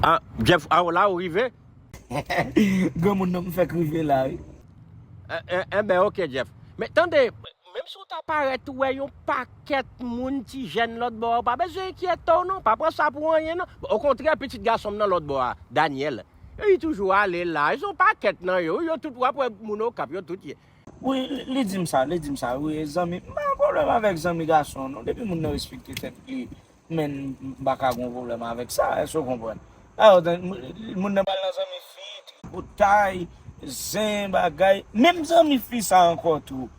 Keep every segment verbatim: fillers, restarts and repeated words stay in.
Ah, Jeff, ah, la ou rive? Granmoun nan m fèk rive la, wi. Eh, eh, eh ben, ok, Jeff. Men tande, menm si w ta parèt, ou wè yon pakèt moun ti jèn lòt bò a, ou pa bezwen enkyete w non, pa pran sa pou anyen non. Okontrè, pitit gason m nan lòt bò a, Daniel, yo, li toujou ale la, se yon pakèt nan yo, yo tout w ap wè moun Okap, yo tout ye. Wi, li, li di m sa, li di m sa, wi, zanmi, m pa gen pwoblèm avèk zanmi gason non, depi moun nan respekte tèt li, men m pa ka gen yon pwoblèm avèk sa, èske w konprann? Alò, moun nan pral nan zanmi fi, tripotay, zen, bagay, menm zanmi fi sa ankò tou,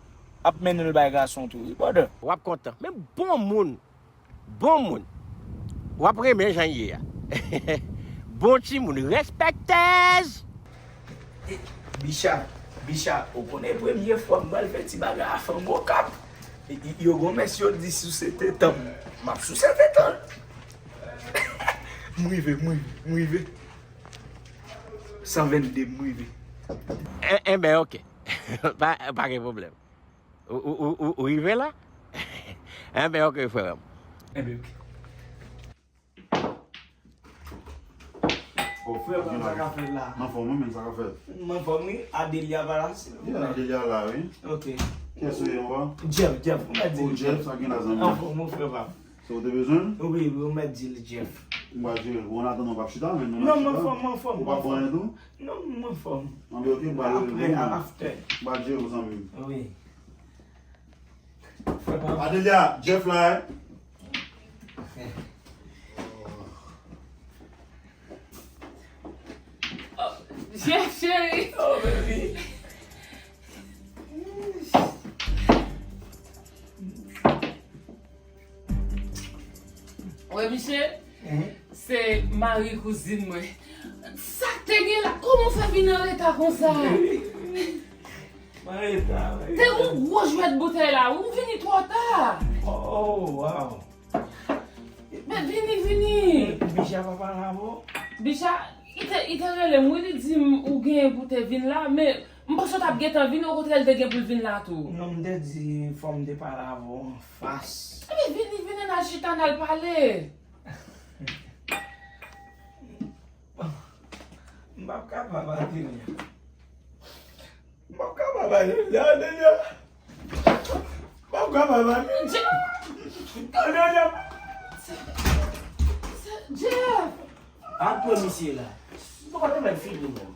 ap mennen l bay gason tou, wi, brother. W ap kontan, men bon moun. Bon moun. W ap renmen jan l ye a. Bon timoun, respectez! Bicha, Bicha, ou konnen premye fwa m pral fè ti bagay a fanm Okap. Yo gon mès yo di souse tetan m, m ap souse tetan l. M rive, m rive, m rive. San vennde, m rive. Enben, ok. Pa, pa gen pwoblèm. Ou, ou, ou, ou, ou rive la? Enben, ok, frè m. Enben, ok. Bon, frè m, sa k ap fèt la? M anfòm, wi, men sa k ap fèt? M anfòm, wi. Adelia pa la, silvouplè? Yeah, Adelia la, wi. Ok. Kiyès ou ye, papa? Jeff, Jeff, ou mèt di l Jeff. Oh, Jeff, sa gen la, zanmi? Anfòm, wi, frè pa m. Sa w te bezwen l? Wi, wi, ou mèt di l Jeff. M pral jere l. Bon, an atandan, w p ap chita, men nou n ap chita. Non, m anfòm, m anfòm. Ou p ap pran anyen tou? Non, m anfòm. Anben, ok, m pral rele w. Apre, after. M pral jere w, zanmi m. Wi. Frè pa m. Adelia, Jeff la, eh. Oh, Jeff, cheri. Oh, baby. Wè, Michel, se mari kouzin mwen. Sa k te gen la? Kòman w fè vin anreta konsa? Te yon gwo jwèt boutèy la, ou vini twò ta. Oh, wow. Men vini, vini. Bicha pa pale avè w? Bicha, li te, li te rele m, wi, li di m ou genyen pou te vin la, men m panse w t ap gentan vini, okontrè, li te gen pou l vin la tou. Non, m te di fò m te pale avè w anfas. Ebyen, vini, vini, n al chita, n al pale. M p ap kapab, Adelia. M p ap kapab, Adelia, Adelia. M p ap kapab, Adelia. Adelia. Jeff! Apre misye la. M poko te mèt fini menm.